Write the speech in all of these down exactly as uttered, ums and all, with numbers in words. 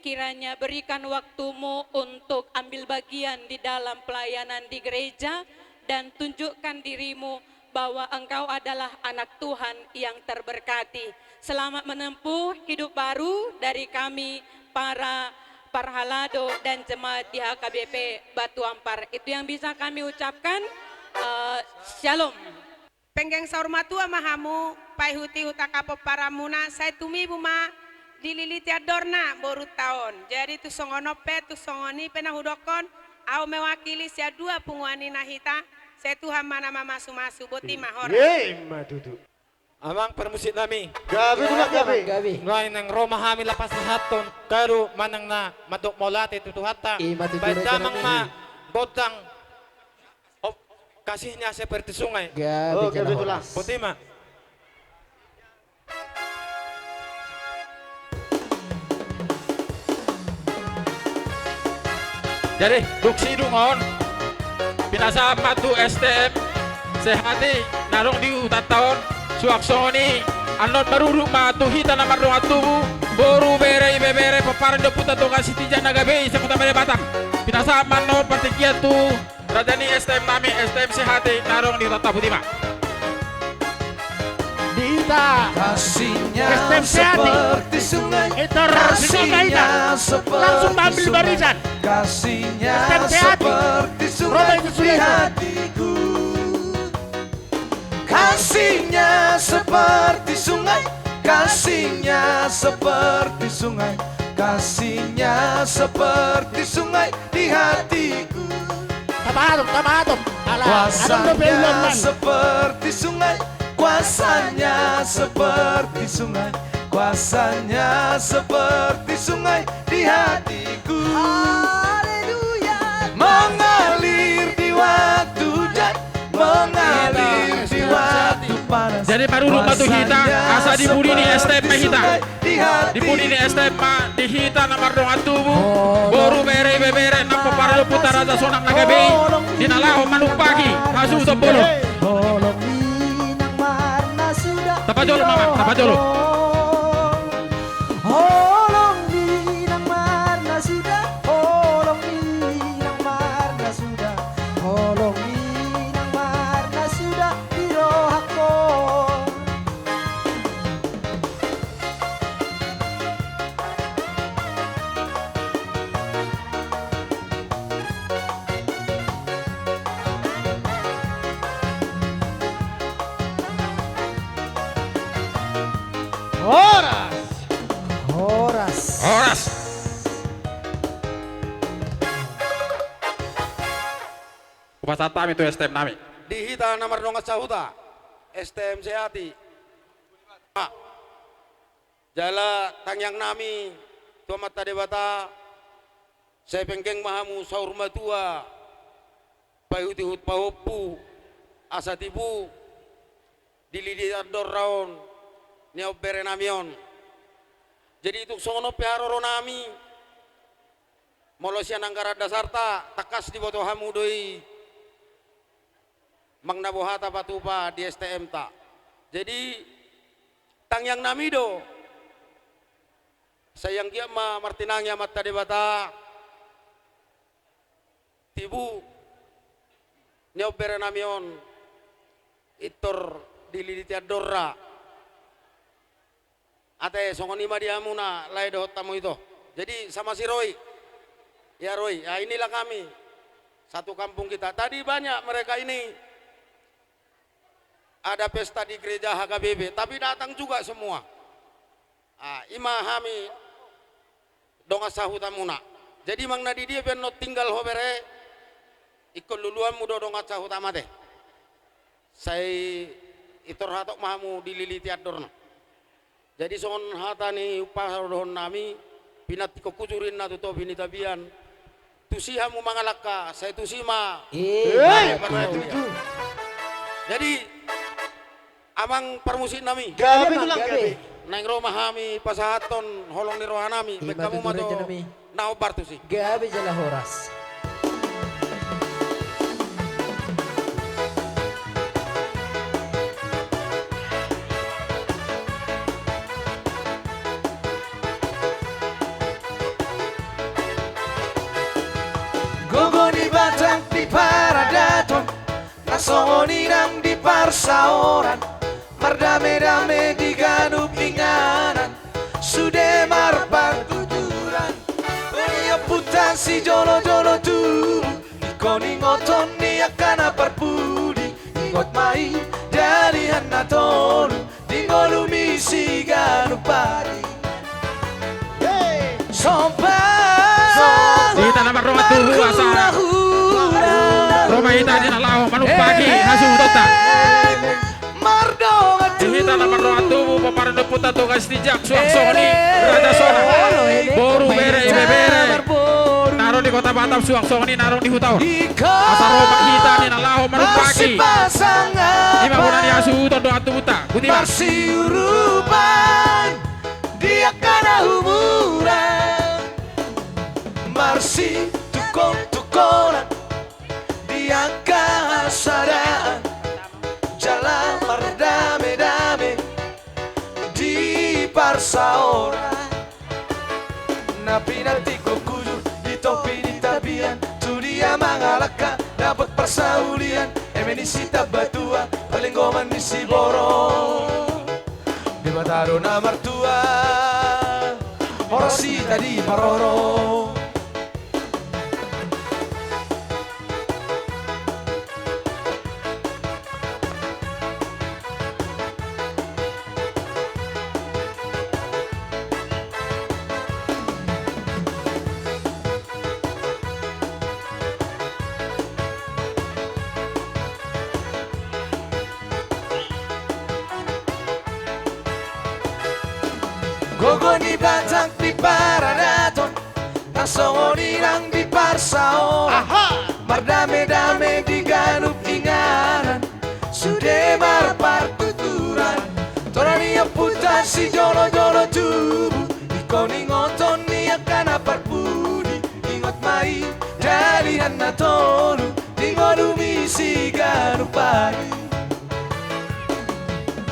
Kiranya berikan waktumu untuk ambil bagian di dalam pelayanan di gereja dan tunjukkan dirimu bahwa engkau adalah anak Tuhan yang terberkati. Selamat menempuh hidup baru dari kami para parhalado dan jemaat di H K B P Batu Ampar. Itu yang bisa kami ucapkan. Eh, shalom. Penggeng saur matua ma hamu, paihut-ihut angka pomparanmuna, sai tumibu ma dililiti andorna borunta on. Jadi tung songon on pe, tung songon i pe na hudokkon, ahu mewakili sian dua punguan i na hita, sai Tuhan ma na mamasu-masu, boti ma, horas. Ima tutu. Amang parmusik nami. Gabe, gabe, gabe. Nuaeng ro ma hami laho pasahathon kado manang na mandok mauliate tu Tuhanta. Ima tutu, baen damang ma gondang Kasihnya seperti sungai. Gabe, oh, jala gabe tulang, horas. Boti ma. Jadi dung sidung on, pinasahat ma tu S T M Sehati na adong di hutanta on. Suang songon i, annon marurut ma tu hita na mardongan tubu, boru, bere, ibebere, pomparan dohot ompunta, dongan sititi na gabe i se-Kota Madya Batam. Pinasahat ma annon partingkian tu raja ni S T M nami, S T M Sehati na adong di hutanta. Boti ma. Di hita. Kasihnya S T M Sehati seperti sungai. Etor, kasihnya ita langsung ambil barisan. Kasihnya S T M Sehati seperti sungai di hatiku. Kasihnya seperti sungai, kasihnya seperti sungai, kasihnya seperti sungai di hatiku. Tapahatop, tapahatop. Ala, kuasanya seperti sungai, kuasanya seperti sungai, kuasanya seperti sungai di hatiku. Haleluya. Mengalir di waktu hujan, mengalir di waktu panas. Jadi marurut ma tu hita, asa di pudi ni S T M ma hita. Di pudi ni S T M ma di hita na mardongan tubu, boru, bere, ibebere, nang pomparan dohot ompunta, raja sonang na gabe i, di na laho manumpahi hasuhuton bolon. Tapajolo ma, tapajolo. Holong ni nang marnasuda, holong ni nang marnasuda, holong ni nang marnasuda di rohangku. Horas. Horas. Horas. Hupasahat hami tu S T M nami. Di hita na mardongan sahuta, S T M Sehati. Jala tangiang nami tu Amanta Debata, sai penggeng ma hamu saur matua, paihut-ihut pahompu, asa tibu dililiti andorna on nion bere nami on. Jadi tung songon on pe haroro nami, molo sian anggaran dasarta, tangkas diboto hamu do i manang na boha tapatupa di S T M-ta. Jadi tangiang nami do, sai anggiat ma martinangi Amanta Debata, tibu nion bere nami on, pintor dililiti andorna. Ate, songon i ma di hamuna lae dohot hamu ito. Jadi sama si Roy. Ya Roy, ya inilah kami. Satu kampung kita. Tadi banyak mereka ini ada pesta di gereja H K B P, tapi datang juga semua. Ah, i ma hami dongan sahutamuna. Jadi manang na di dia pe annon tinggal ho bere, ingkon luluanmu do dongan sahutam ate. Sai pintor hatop ma hamu dililiti andorna. Jadi songon hata ni umpasa dohonon nami, pinantikhon hujur inna tu topi ni tapian. Tusi hamu mangalangka, sai tusi ma. Eh, eh, betul. Jadi amang parmusik nami. Gabe, gabe, tulang, gabe. Gabe. Naeng ro ma hami pasahathon holong ni roha nami. Ima tutu, raja nami. Baen hamu ma tu na hombar tusi. Gabe jala horas. Songon i nang di parsaoran, mardame-dame di ganup inganan, sude marpartuturan. Di ompunta sijolo-jolo tubu, ingkon ingoton ni angka na parpudi, ingot ma i dalihan na tolu, di ngolu ni siganup ari. Somba. Di hita na mardongan tubu asa ro ma hita di na laho manumpahi hasuhutonta. Mardongan tubu. Di hita na mardongan tubu, pomparan ni ompunta Toga Sitinjak, suang songon i Raja Sona, boru, bere, ibebere, na ro di Kota Batam, suang songon i na ro di huta on. Asa ro ma hita di na laho manumpahi. Ima bona ni hasuhuton dongan tubunta. Boti ma. Marsiurupan di angka na humuran, marsitungkol-tungkolan di angka hasadaan, jala mardame-dame di parsaoran. Na pinantikhon hujur di topi ni tapian, tu dia mangalangka dapot parsaulian, eme ni sitambatua, parlinggoman ni siborok. Debata do na martua, horas hita diparorot. Gogo ni Batak di paradaton, na songon i nang di parsaoran. Aha! Mardame-dame di ganup inganan, sude marpartuturan. Tona ni ompunta sijolo-jolo tubu, ingkon ingoton ni angka na parpudi, ingot ma i dalihan na tolu, di ngolu ni siganup ari.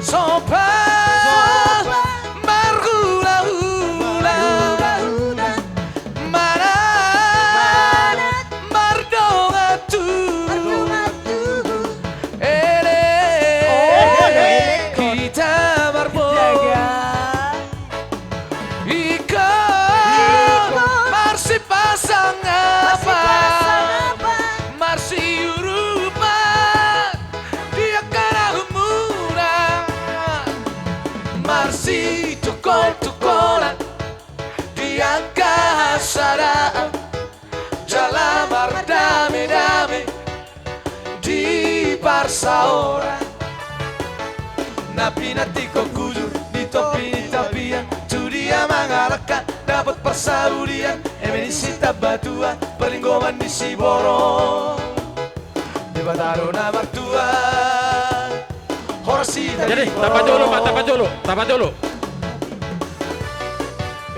Somba, somba, marhula-hula, manat, manat, mardongan tubu, mardongan tubu. Elek, elek, hita marboru. Ingkon, ingkon, marsipasangapan, marsipasangapan, marsiurupan di angka na humuran, marsitungkol-tungkolan di angka hasadaan, jala mardame-dame di parsaoran. Na pinantikhon hujur di topi ni tapian, tu dia mangalangka dapot parsaulian, eme ni sitambatua, parlinggoman ni siborok. Debata do na martua, horas hita diparorot. Jadi, tapajolo ma, tapajolo, tapajolo.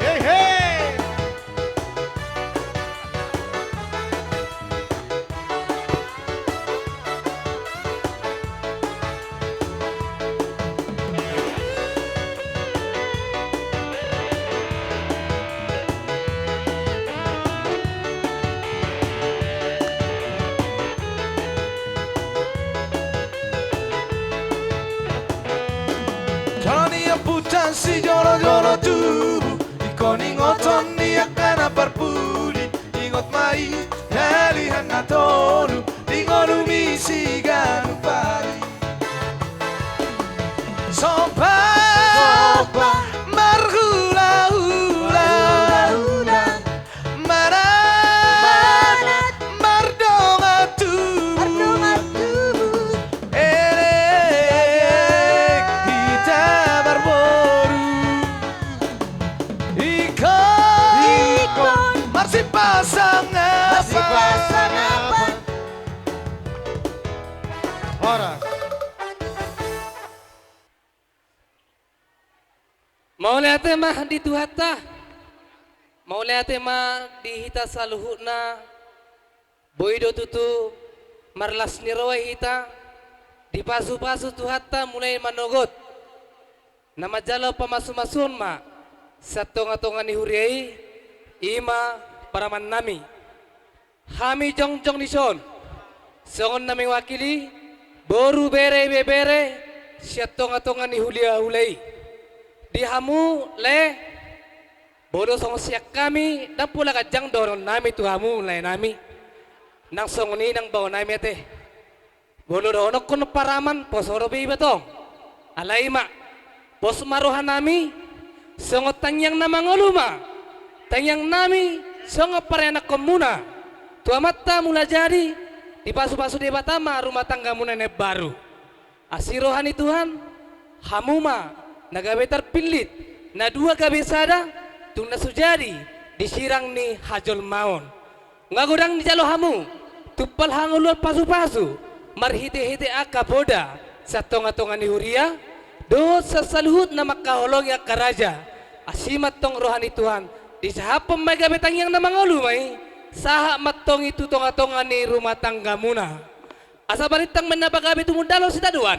Hei, hei. Tona ni ompunta sijolo-jolo tubu, ingkon ingoton ni angka na parpudi, ingot ma i dalihan na tolu, di ngolu ni siganup ari. Somba, somba, marhula-hula, manat, manat, mardongan tubu, mardongan tubu. Elek hita marboru. Ingkon, ingkon, marsipasangapan, marsipasangapan. Horas. Mauliate ma di Tuhanta. Mauliate ma di hita saluhutna. Boi do tutu marlas ni roha hita, dipasu-pasu Tuhanta mulai manogot na manjalo pamasu-masuon ma sian tonga-tonga ni huria i, i ma paramannami. Hami jongjong dison songon na mewakili Boru, bere, ibebere sian tongatonga ni hulahula i. Di hamu lae, molo songon sian hami, ndang pola ganjang dohononnami tu hamu laenami. Nang songon i nang baonami ate. Molo dohononhon paraman, poso do be iba tong. Alai ma, pos ma rohanami, songon tangiang na mangolu ma tangiangnami songon parianakkonmuna tu Amanta Mulajadi, dipasupasu Debata ma rumah tanggamuna na imbaru. Asi roha ni Tuhan, hamu ma na gabe tarpillit, na dua gabe sada, tung na so jadi di sirang ni hajolmaon. Nga godang dijalo hamu tumpal hangoluan pasupasu marhitehite angka poda sian tongatonga ni huria dohot sian saluhut na mangkaholongi angka raja. Asi ma antong roha ni Tuhan, disahaphon ma i gabe tangiang na mangolu ma i, sahat ma antong i tu tongatonga ni rumah tanggamuna. Asa balintang ma inna pagabe tumundalhon sitadoan.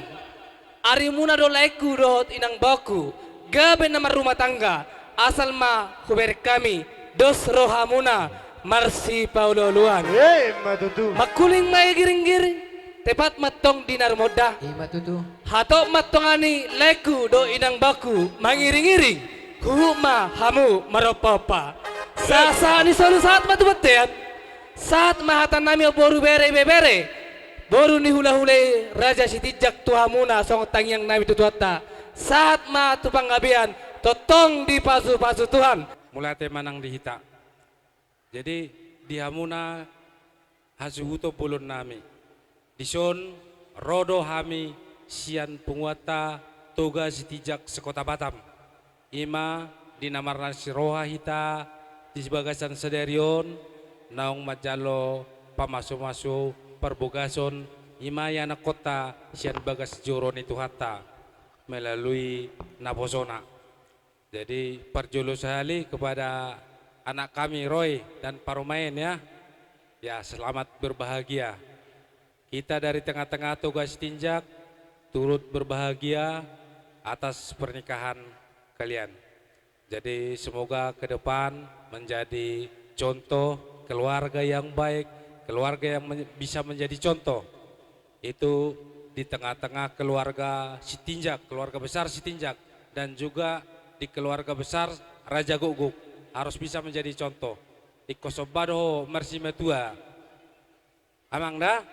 Arimuna do laengku dohot inangbaongku gabe na marrumah tangga, asal ma hubereng hami dos rohamuna marsipaolooloan. Ima tutu. Mangkuling ma i giringgiring, tepat ma antong di na rumonda. Ima tutu. Hatop ma antong ani laengku dohot inangbaongku mangiringiring, huhut ma hamu marompaompa. Sahat ni solu sahat ma tu bontean. Sahat ma hatanami, o boru, bere, ibebere, boru ni hulahula i, Raja Sitinjak, tu hamuna songon tangiangnami tu Tuhanta. Sahat ma tu panggabean, tongtong dipasupasu Tuhan. Mauliate ma nang di hita. Jadi di hamuna hasuhuton bolonnami. Dison ro do hami sian punguanta Toga Sitinjak se-Kota Batam. Ima di na marlas ni roha hita di bagasan sadari on, naung manjalo pamasumasu parbogason, ima ianakkonta sian bagas joro ni Tuhanta melalui naposona. Jadi parjolo sahali kepada anak kami Roy dan Parumaen ya. Ya, selamat berbahagia. Kita dari tengah-tengah Toga Sitinjak turut berbahagia atas pernikahan kalian. Jadi semoga ke depan menjadi contoh keluarga yang baik, keluarga yang men-, bisa menjadi contoh. Itu di tengah-tengah keluarga Sitinjak, keluarga besar Sitinjak, dan juga di keluarga besar Raja Gukguk harus bisa menjadi contoh. Ingkon somba do ho marsimatua. Amang da?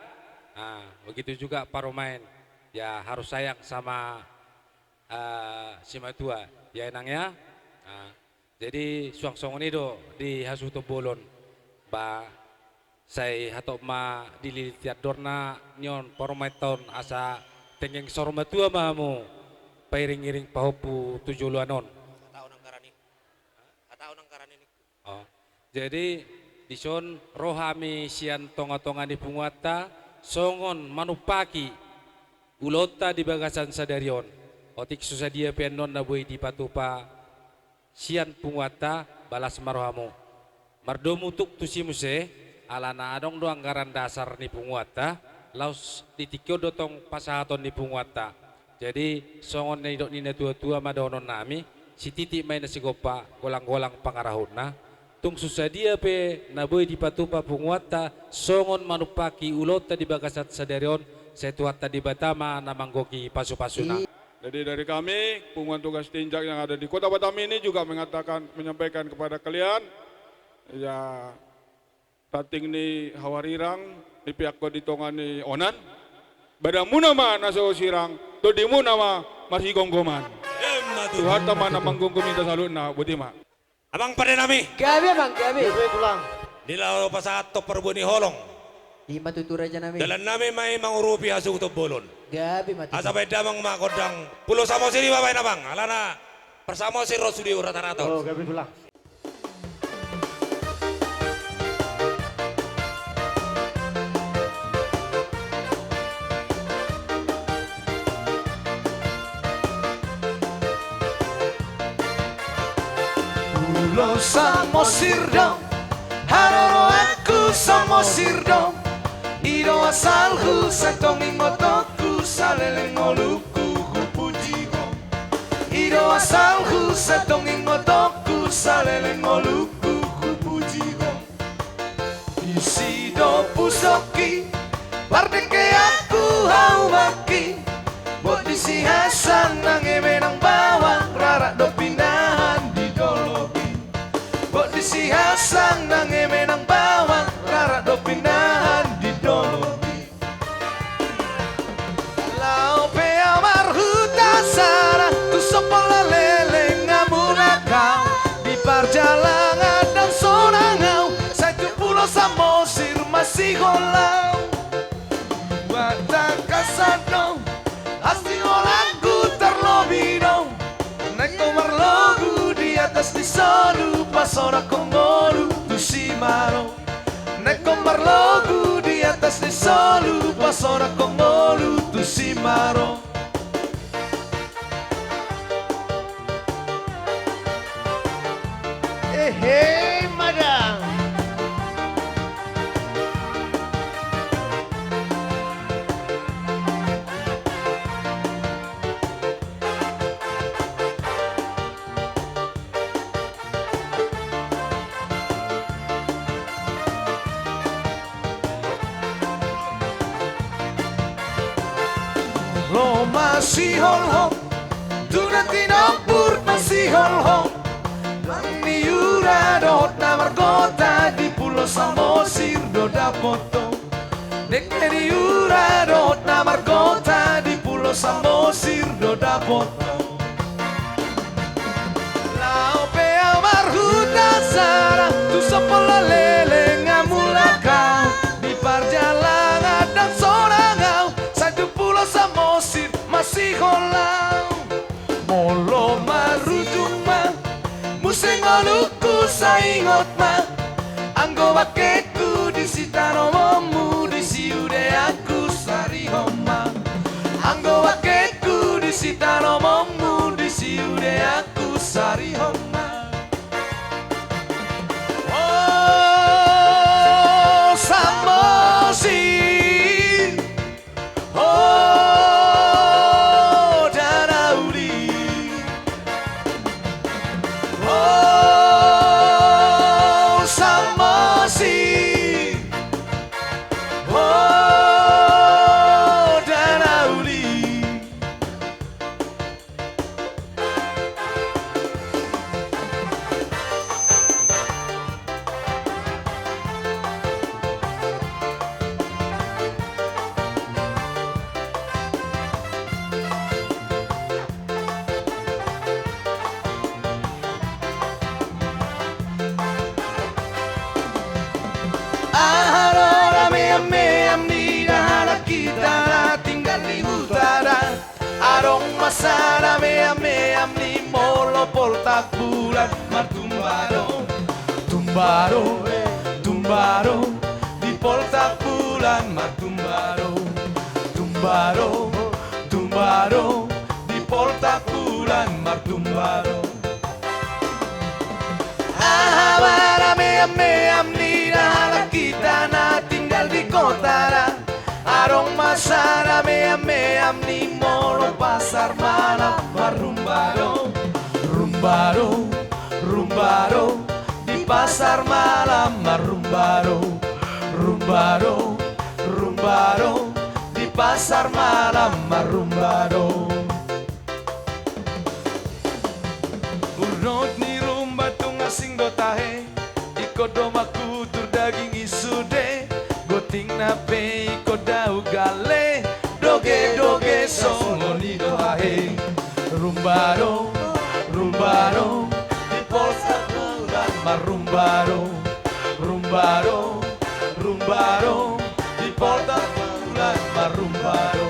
Nah, begitu juga Parumaen. Ya, harus sayang sama, eh, simatua. Ya, Inang, ya. Nah, jadi suang songon i do di hasuhuton bolon. Ba, sai hatop ma dililiti andorna nion parumaenta on asa tenggeng saur matua ma hamu pairingiring pahompu tu joloan on. Hatahon anggaran i. Hatahon anggaran i. Oh. Jadi dison ro hami sian tongatonga ni punguanta songon manumpaki ulaonta di bagasan sadari on. Otik so sadia pe annon na boi dipatupa sian punguanta, balas ma rohamu. Mardomu tuk tusi muse, alana adong do anggaran dasar ni punguanta, laos di tingki on do tong pasahaton ni punguanta. Jadi songon na nidok ni natuatua ma dohononnami, sititi ma i na sigompa, golanggolang pangarahutna. Tung so sadia pe na boi dipatupa punguanta songon manumpaki ulaonta di bagasan sadari on, sai Tuhanta Debata ma na manggohi pasupasuna. Jadi dari kami, Punguan Toga Sitinjak yang ada di Kota Batam ini juga mengatakan, menyampaikan kepada kalian, ya, ranting ni hawarirang dipeakkon di tonga ni onan, badanmuna ma na so sirang, tondimuna ma marsigomgoman. Emma tutu. Tuhanta ma na manggomgomi hita saluhutna, boti ma. Amang pandenami. Gabe, Amang, gabe. Gabe, Tulang. Di laho pasahathon parbue ni holong. Ima tutu, Rajanami. Dalannami ma i mangurupi hasuhuton bolon. Gabe ma tutu. Asa baen damang ma gondang Pulo Samosir i ma baen, Amang. Alana parsamosir ro sude, ratarata. Oh, gabe, Tulang. Pulo Samosir do, haroroanku Samosir do. I do asalhu, sai tongtong ingotongku, saleleng ngolungku hupuji ho. I do asalhu, sai tongtong ingotongku, saleleng ngolungku hupuji ho. Disi do pusokki, pardengkeanku Paumangki, bot di Sihasang nang eme nang bawang, rarat do pinahan di dolok i. Bot di Sihasang nang eme nang bawang, rarat do pinahan di dolok i. Laho pe ahu marhuta sada, tu sopo leleng ahu mulak au, di parjalangan ndang sonang au, sai tu Pulo Samosir masihol au. Batangkasan do, asi holan gu tarlobi do. Naeng ho marlogu di atas ni solu, pasonangkon ngolu tu Simaro. Naeng ho marlogu di atas ni solu, pasonangkon ngolu tu Simaro. Ehe, madang. Lo masihol ho, tu na tinombur masihol ho. Nang niura dohot na margota di Pulo Samosir do dapot ho. Nang niura dohot na margota di Pulo Samosir do dapot ho. Laho pe ahu marhuta sada, tu sopo leleng ahu mulak au, di parjalangan ndang sonang au, sai tu Pulo Samosir masihol au. Molo marujung ma muse ngolungku, sai ingot ma, anggo bangkeku di sitanomonmu, di siudeanku sarihon ma. Anggo bangkeku di sitanomonmu, di siudeanku sarihon ma. O Samosir, o Danauli, o Samosir, o Danauli. Aha do na meam-meam ni dahalak hita na tinggal di huta da? Adong ma sada meam-meam ni molo poltak bulan martumba do. Tumba do, tumba do, di poltak bulan martumba do. Tumba do, tumba do, di poltak bulan martumba do. Aha ma na meam-meam ni dahalak hita na tinggal di kota da? Adong ma sada meam-meam ni molo pasar malam marrumba do. Rumba do, rumba do, di pasar malam marrumba do. Rumba do, rumba do, di pasar malam marrumba do. Urnot ni rumba tung asing do tahe, ingkon do mangkutur daging i sude. Gotingna pe ingkon dao gale, doge-doge songon i do hahe. Rumba do, rumba do, di poltak bulan marrumba do. Rumba do, rumba do, di poltak bulan marrumba do.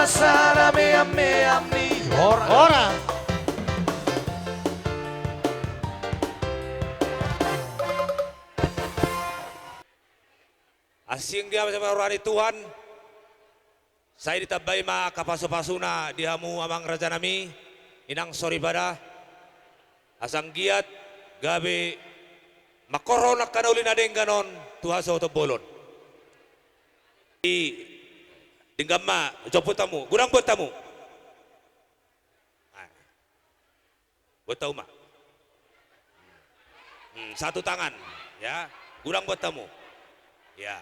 Sada meam-meam ni hora. Hora. Asing dia macam roha ni Tuhan. Sai ditambai ma angka pasu-pasuna di hamu amang rajanami, inang soripada. Asa anggiat gabe mangkorhon angka na uli na denggan on tu hasohoton bolon. I, denggan ma, jompu hamu, godang buat hamu. Ah. Buat hamu ma. Hmm, satu tangan, ya. Godang buat hamu. Ya.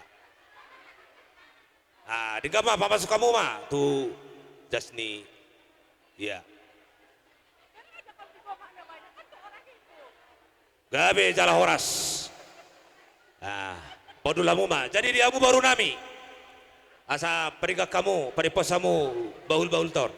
Ah, denggan ma, pamasuk hamu ma tu jas ni. Ya. Gabe jala horas. Ah, paundul hamu ma. Jadi di hamu boru nami. Asa padenggan hamu, padimpos hamu bahul-bahul tor.